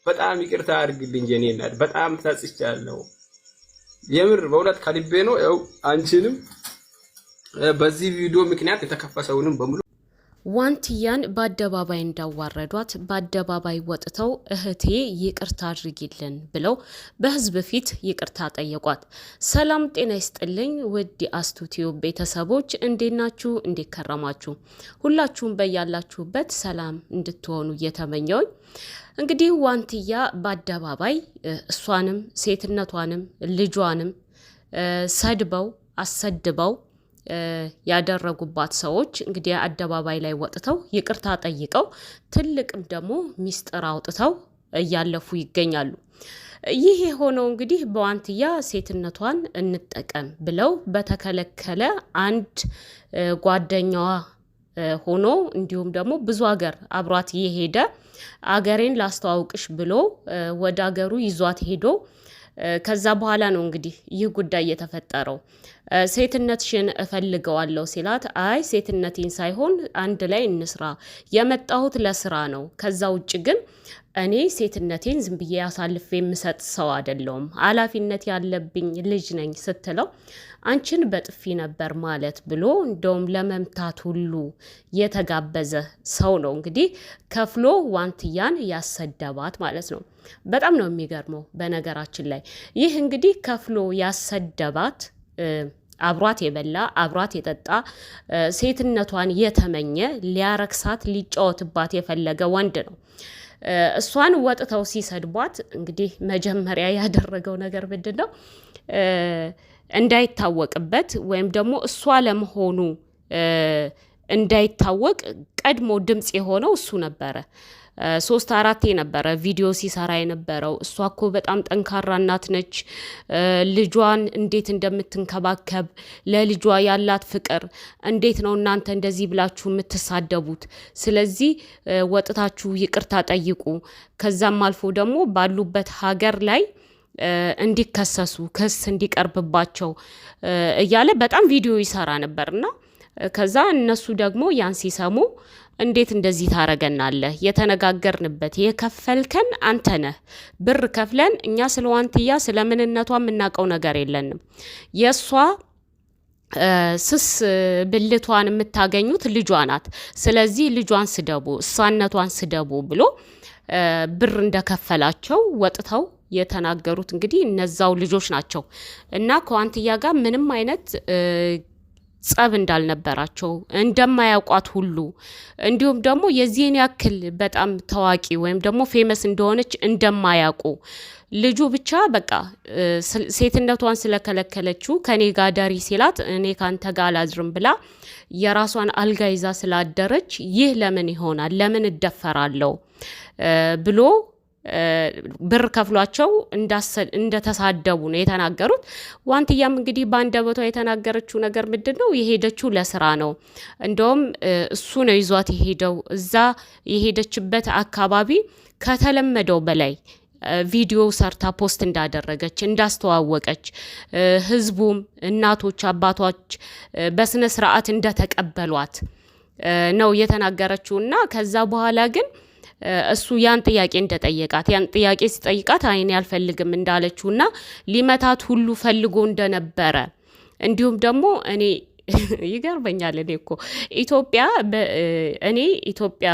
በጣም ይቅርታ አድርግልኝ የኔ እናት፣ በጣም ተጸጽቻለሁ። የምር በእውነት ከልቤ ነው። ያው አንቺንም በዚህ ቪዲዮ ምክንያት የተከፈሰውንም በሙሉ ዋንትያን በአደባባይ እንዳዋረዷት በአደባባይ ወጥተው እህቴ ይቅርታ አድርጊልን ብለው በህዝብ ፊት ይቅርታ ጠየቋት። ሰላም ጤና ይስጥልኝ ውድ የአስቱቲዩ ቤተሰቦች እንዴት ናችሁ? እንዴት ከረማችሁ? ሁላችሁም በያላችሁበት ሰላም እንድትሆኑ እየተመኘውኝ እንግዲህ ዋንትያ በአደባባይ እሷንም ሴትነቷንም ልጇንም ሰድበው አሰድበው ያደረጉባት ሰዎች እንግዲህ አደባባይ ላይ ወጥተው ይቅርታ ጠይቀው ትልቅም ደግሞ ሚስጥር አውጥተው እያለፉ ይገኛሉ። ይህ የሆነው እንግዲህ በዋንትያ ሴትነቷን እንጠቀም ብለው በተከለከለ አንድ ጓደኛዋ ሆኖ እንዲሁም ደግሞ ብዙ ሀገር አብሯት የሄደ አገሬን ላስተዋውቅሽ ብሎ ወደ አገሩ ይዟት ሄዶ ከዛ በኋላ ነው እንግዲህ ይህ ጉዳይ የተፈጠረው። ሴትነትሽን እፈልገዋለሁ ሲላት አይ ሴትነቴን ሳይሆን አንድ ላይ እንስራ፣ የመጣሁት ለስራ ነው። ከዛ ውጭ ግን እኔ ሴትነቴን ዝም ብዬ አሳልፌ የምሰጥ ሰው አይደለሁም፣ ኃላፊነት ያለብኝ ልጅ ነኝ ስትለው አንቺን በጥፊ ነበር ማለት ብሎ እንደውም ለመምታት ሁሉ የተጋበዘ ሰው ነው እንግዲህ ከፍሎ ዋንትያን ያሰደባት ማለት ነው። በጣም ነው የሚገርመው። በነገራችን ላይ ይህ እንግዲህ ከፍሎ ያሰደባት አብሯት የበላ አብሯት የጠጣ ሴትነቷን የተመኘ ሊያረክሳት ሊጫወትባት የፈለገ ወንድ ነው። እሷን ወጥተው ሲሰድቧት እንግዲህ መጀመሪያ ያደረገው ነገር ምንድን ነው? እንዳይታወቅበት ወይም ደግሞ እሷ ለመሆኑ እንዳይታወቅ ቀድሞ ድምፅ የሆነው እሱ ነበረ። ሶስት አራቴ ነበረ ቪዲዮ ሲሰራ የነበረው። እሷ እኮ በጣም ጠንካራ እናት ነች፣ ልጇን እንዴት እንደምትንከባከብ ለልጇ ያላት ፍቅር እንዴት ነው እናንተ እንደዚህ ብላችሁ የምትሳደቡት? ስለዚህ ወጥታችሁ ይቅርታ ጠይቁ። ከዛም አልፎ ደግሞ ባሉበት ሀገር ላይ እንዲከሰሱ ክስ እንዲቀርብባቸው እያለ በጣም ቪዲዮ ይሰራ ነበርና ከዛ እነሱ ደግሞ ያን ሲሰሙ እንዴት እንደዚህ ታረገናለህ? የተነጋገርንበት የከፈልከን አንተ ነህ። ብር ከፍለን እኛ ስለ ዋንትያ ስለ ምንነቷ የምናውቀው ነገር የለንም። የእሷ ስስ ብልቷን የምታገኙት ልጇ ናት። ስለዚህ ልጇን ስደቡ፣ እሷነቷን ስደቡ ብሎ ብር እንደከፈላቸው ወጥተው የተናገሩት እንግዲህ እነዛው ልጆች ናቸው እና ከዋንትያ ጋር ምንም አይነት ጸብ እንዳልነበራቸው እንደማያውቋት ሁሉ እንዲሁም ደግሞ የዚህን ያክል በጣም ታዋቂ ወይም ደግሞ famous እንደሆነች እንደማያውቁ ልጁ ብቻ በቃ ሴትነቷን ስለከለከለችው ከኔ ጋር እደሪ ሲላት እኔ ካንተ ጋር አላድርም ብላ የራሷን አልጋ ይዛ ስላደረች ይህ ለምን ይሆናል ለምን እደፈራለሁ ብሎ ብር ከፍሏቸው እንደተሳደቡ ነው የተናገሩት። ዋንትያም እንግዲህ በአንደበቷ የተናገረችው ነገር ምንድን ነው? የሄደችው ለስራ ነው። እንደውም እሱ ነው ይዟት የሄደው። እዛ የሄደችበት አካባቢ ከተለመደው በላይ ቪዲዮ ሰርታ post እንዳደረገች እንዳስተዋወቀች፣ ህዝቡም እናቶች፣ አባቶች በስነ ስርዓት እንደተቀበሏት ነው የተናገረችው እና ከዛ በኋላ ግን እሱ ያን ጥያቄ እንደጠየቃት ያን ጥያቄ ሲጠይቃት አይኔ አልፈልግም እንዳለችውና ሊመታት ሁሉ ፈልጎ እንደነበረ እንዲሁም ደግሞ እኔ ይገርመኛል። እኔ እኮ ኢትዮጵያ እኔ ኢትዮጵያ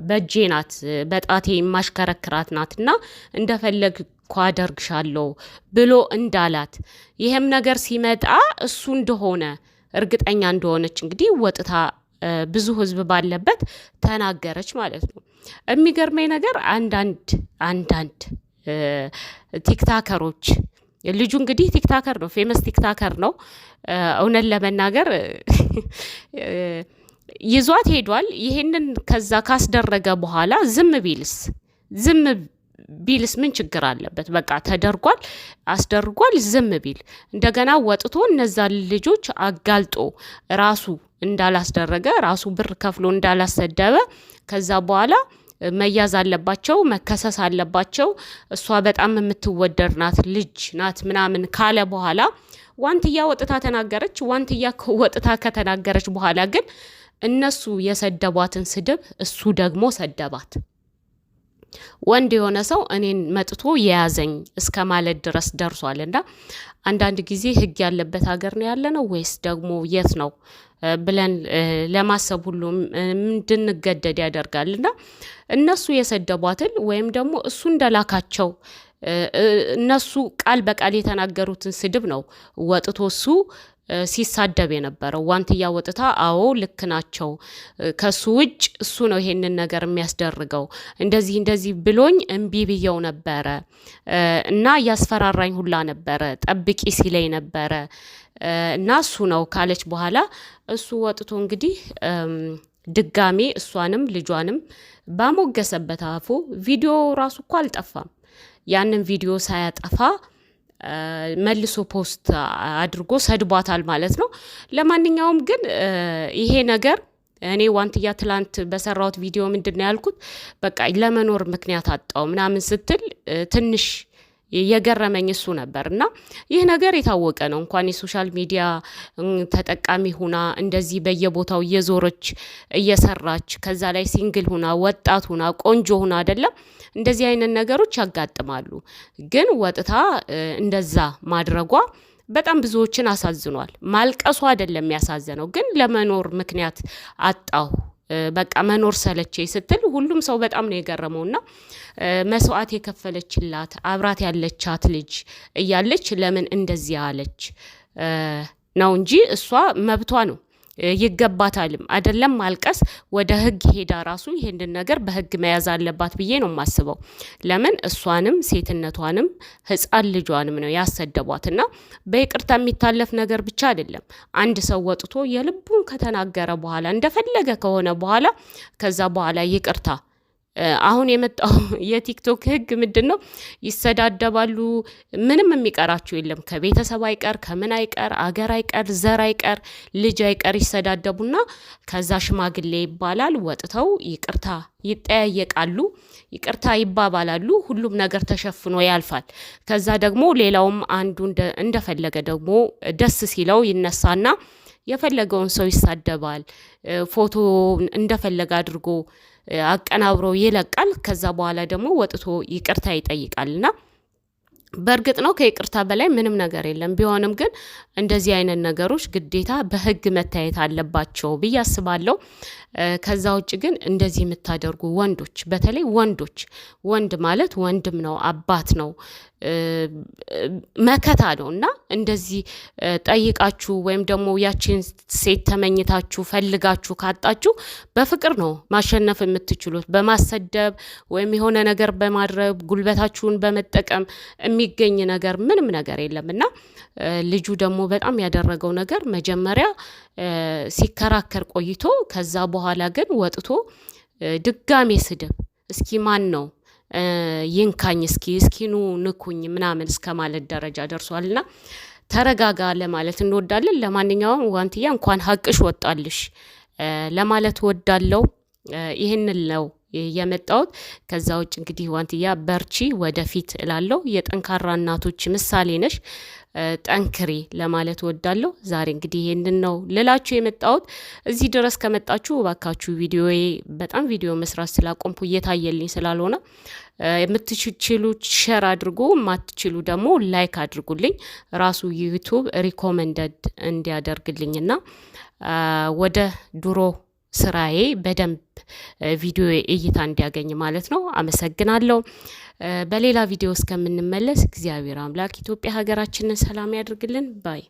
በእጄ ናት በጣቴ የማሽከረክራት ናት እና እንደፈለግ እኮ አደርግሻለሁ ብሎ እንዳላት ይሄም ነገር ሲመጣ እሱ እንደሆነ እርግጠኛ እንደሆነች እንግዲህ ወጥታ ብዙ ሕዝብ ባለበት ተናገረች ማለት ነው። የሚገርመኝ ነገር አንዳንድ ቲክታከሮች ልጁ እንግዲህ TikToker ነው፣ famous TikToker ነው። እውነት ለመናገር ይዟት ሄዷል። ይሄንን ከዛ ካስደረገ በኋላ ዝም ቢልስ ዝም ቢልስ ምን ችግር አለበት? በቃ ተደርጓል፣ አስደርጓል። ዝም ቢል እንደገና ወጥቶ እነዛ ልጆች አጋልጦ ራሱ እንዳላስደረገ ራሱ ብር ከፍሎ እንዳላሰደበ ከዛ በኋላ መያዝ አለባቸው፣ መከሰስ አለባቸው። እሷ በጣም የምትወደድ ናት፣ ልጅ ናት ምናምን ካለ በኋላ ዋንትያ ወጥታ ተናገረች። ዋንትያ ወጥታ ከተናገረች በኋላ ግን እነሱ የሰደቧትን ስድብ እሱ ደግሞ ሰደባት። ወንድ የሆነ ሰው እኔን መጥቶ የያዘኝ እስከ ማለት ድረስ ደርሷል። እና አንዳንድ ጊዜ ሕግ ያለበት ሀገር ነው ያለ ነው ወይስ ደግሞ የት ነው ብለን ለማሰብ ሁሉ እንድንገደድ ያደርጋል። እና እነሱ የሰደቧትን ወይም ደግሞ እሱ እንደላካቸው እነሱ ቃል በቃል የተናገሩትን ስድብ ነው ወጥቶ እሱ ሲሳደብ የነበረው። ዋንትያ ወጥታ አዎ ልክ ናቸው፣ ከሱ ውጭ እሱ ነው ይሄንን ነገር የሚያስደርገው፣ እንደዚህ እንደዚህ ብሎኝ እምቢ ብየው ነበረ እና እያስፈራራኝ ሁላ ነበረ፣ ጠብቂ ሲለኝ ነበረ እና እሱ ነው ካለች በኋላ እሱ ወጥቶ እንግዲህ ድጋሜ እሷንም ልጇንም ባሞገሰበት አፉ ቪዲዮ ራሱ እኮ አልጠፋም። ያንን ቪዲዮ ሳያጠፋ መልሶ post አድርጎ ሰድቧታል ማለት ነው። ለማንኛውም ግን ይሄ ነገር እኔ ዋንትያ ትላንት በሰራሁት ቪዲዮ ምንድን ነው ያልኩት? በቃ ለመኖር ምክንያት አጣው ምናምን ስትል ትንሽ የገረመኝ እሱ ነበር። እና ይህ ነገር የታወቀ ነው። እንኳን የ social media ተጠቃሚ ሁና እንደዚህ በየቦታው እየዞረች እየሰራች ከዛ ላይ single ሁና ወጣት ሁና ቆንጆ ሁና አይደለም እንደዚህ አይነት ነገሮች ያጋጥማሉ። ግን ወጥታ እንደዛ ማድረጓ በጣም ብዙዎችን አሳዝኗል። ማልቀሱ አይደለም ያሳዘነው፣ ግን ለመኖር ምክንያት አጣሁ በቃ መኖር ሰለቼ ስትል ሁሉም ሰው በጣም ነው የገረመውና መስዋዕት የከፈለችላት አብራት ያለቻት ልጅ እያለች ለምን እንደዚህ አለች ነው እንጂ እሷ መብቷ ነው ይገባታልም። አይደለም ማልቀስ፣ ወደ ህግ ሄዳ ራሱ ይሄንን ነገር በህግ መያዝ አለባት ብዬ ነው የማስበው። ለምን እሷንም ሴትነቷንም ህፃን ልጇንም ነው ያሰደቧት እና በይቅርታ የሚታለፍ ነገር ብቻ አይደለም። አንድ ሰው ወጥቶ የልቡን ከተናገረ በኋላ እንደፈለገ ከሆነ በኋላ ከዛ በኋላ ይቅርታ አሁን የመጣው የቲክቶክ ህግ ምንድን ነው? ይሰዳደባሉ። ምንም የሚቀራቸው የለም። ከቤተሰብ አይቀር፣ ከምን አይቀር፣ አገር አይቀር፣ ዘር አይቀር፣ ልጅ አይቀር ይሰዳደቡና ከዛ ሽማግሌ ይባላል። ወጥተው ይቅርታ ይጠያየቃሉ፣ ይቅርታ ይባባላሉ። ሁሉም ነገር ተሸፍኖ ያልፋል። ከዛ ደግሞ ሌላውም አንዱ እንደፈለገ ደግሞ ደስ ሲለው ይነሳና የፈለገውን ሰው ይሳደባል። ፎቶ እንደፈለገ አድርጎ አቀናብሮ ይለቃል። ከዛ በኋላ ደግሞ ወጥቶ ይቅርታ ይጠይቃልና በእርግጥ ነው ከይቅርታ በላይ ምንም ነገር የለም። ቢሆንም ግን እንደዚህ አይነት ነገሮች ግዴታ በሕግ መታየት አለባቸው ብዬ አስባለሁ። ከዛ ውጭ ግን እንደዚህ የምታደርጉ ወንዶች፣ በተለይ ወንዶች፣ ወንድ ማለት ወንድም ነው፣ አባት ነው፣ መከታ ነው እና እንደዚህ ጠይቃችሁ ወይም ደግሞ ያችን ሴት ተመኝታችሁ ፈልጋችሁ ካጣችሁ በፍቅር ነው ማሸነፍ የምትችሉት። በማሰደብ ወይም የሆነ ነገር በማድረግ ጉልበታችሁን በመጠቀም የሚገኝ ነገር ምንም ነገር የለም እና ልጁ ደግሞ በጣም ያደረገው ነገር መጀመሪያ ሲከራከር ቆይቶ ከዛ በኋላ ግን ወጥቶ ድጋሜ ስድብ እስኪ ማን ነው ይንካኝ እስኪ እስኪኑ ንኩኝ ምናምን እስከ ማለት ደረጃ ደርሷልና ተረጋጋ ለማለት እንወዳለን። ለማንኛውም ዋንትያ እንኳን ሀቅሽ ወጣልሽ ለማለት ወዳለው ይህንን ነው የመጣሁት። ከዛ ውጭ እንግዲህ ዋንትያ በርቺ፣ ወደፊት እላለሁ። የጠንካራ እናቶች ምሳሌ ነሽ፣ ጠንክሪ ለማለት ወዳለሁ። ዛሬ እንግዲህ ይህንን ነው ልላችሁ የመጣሁት። እዚህ ድረስ ከመጣችሁ እባካችሁ ቪዲዮዬ በጣም ቪዲዮ መስራት ስላቆምኩ እየታየልኝ ስላልሆነ የምትችሉ share አድርጉ፣ የማትችሉ ደግሞ like አድርጉልኝ። ራሱ ዩቱብ recommended እንዲያደርግልኝና ወደ ድሮ ስራዬ በደንብ ቪዲዮ እይታ እንዲያገኝ ማለት ነው። አመሰግናለሁ። በሌላ ቪዲዮ እስከምንመለስ እግዚአብሔር አምላክ ኢትዮጵያ ሀገራችንን ሰላም ያድርግልን bye።